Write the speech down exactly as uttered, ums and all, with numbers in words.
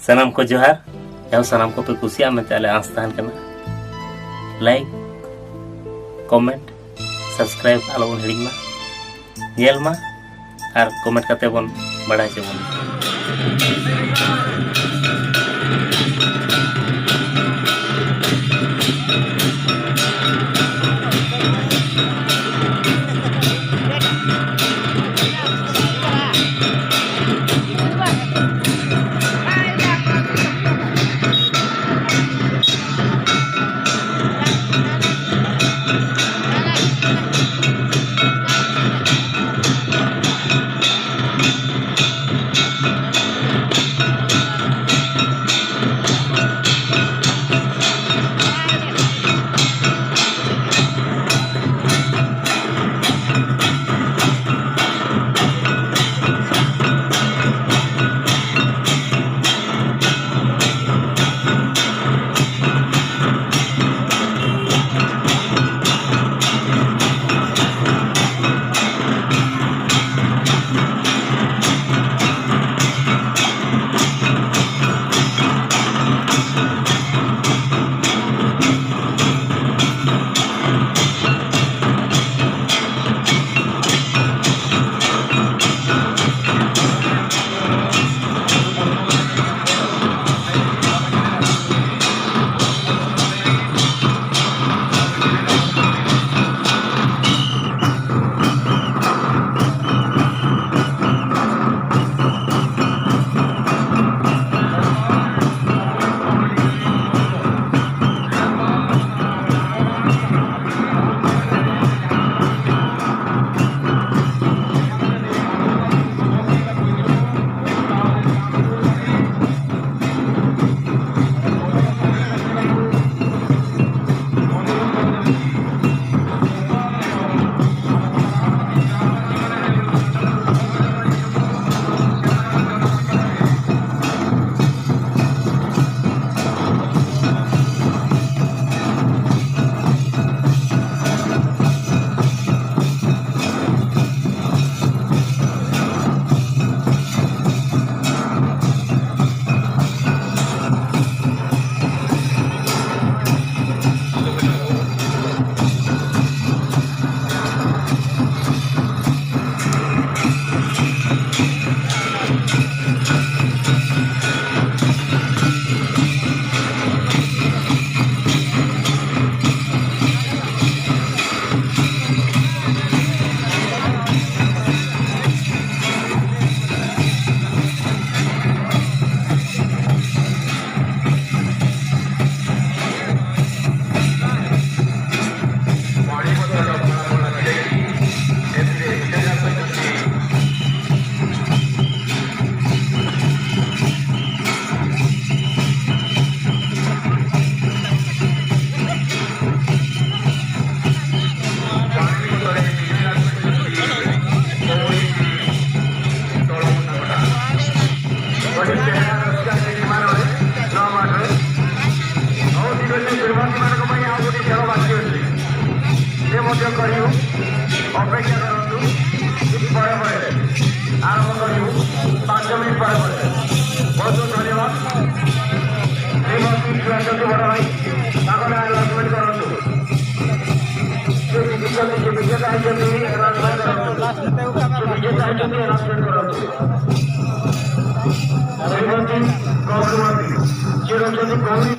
ᱥᱟᱱᱟᱢ ᱠᱚ ᱡᱚᱦᱟᱨ᱾ ᱡᱟᱦᱟᱸ ᱥᱟᱱᱟᱢ ᱠᱚᱯᱮ ᱠᱩᱥᱤᱭᱟᱜᱼᱟ ᱢᱮᱱᱛᱮ ᱟᱞᱮ ᱟᱸᱥ ᱛᱟᱦᱮᱱ ᱠᱟᱱᱟ᱾ ᱞᱟᱭᱤᱠ, ᱠᱚᱢᱮᱱᱴ, ᱥᱟᱵᱥᱠᱨᱟᱭᱤᱵ ᱟᱞᱚᱵᱚᱱ ᱦᱤᱲᱤᱧ ᱢᱟ᱾ ᱧᱮᱞ ᱢᱟ ᱟᱨ ᱠᱚᱢᱮᱱᱴ ᱠᱟᱛᱮ ᱵᱚᱱ ᱵᱟᱲᱟᱭ ᱦᱚᱪᱚ ᱵᱚᱱ᱾ କରିବୁ, ଅପେକ୍ଷା କରନ୍ତୁ। ପରେ ପରେ ଆରମ୍ଭ କରିବୁ, ପାଞ୍ଚ ମିନିଟ୍ ପରେ ପରେ। ବହୁତ ବହୁତ ଧନ୍ୟବାଦ। ଶ୍ରୀମତୀ ଛୁଆ ଅଛନ୍ତି ବଡ଼ ଭାଇ, ତାଙ୍କର ଆନାଉନ୍ସମେଣ୍ଟ କରନ୍ତୁ। ସେ ଜିତିଛନ୍ତି, ସେ ବିଜେତା ହେଇଛନ୍ତି, ଆନାଉନ୍ସମେଣ୍ଟ କରନ୍ତୁ। ସେ ବିଜେତା ହେଇଛନ୍ତି, ଆନାଉନ୍ସମେଣ୍ଟ କରନ୍ତୁ। ଶ୍ରୀମତୀ ଗୌରୀ ମହାନ୍ତି, ଯିଏ ରହୁଛନ୍ତି ଗୌରୀ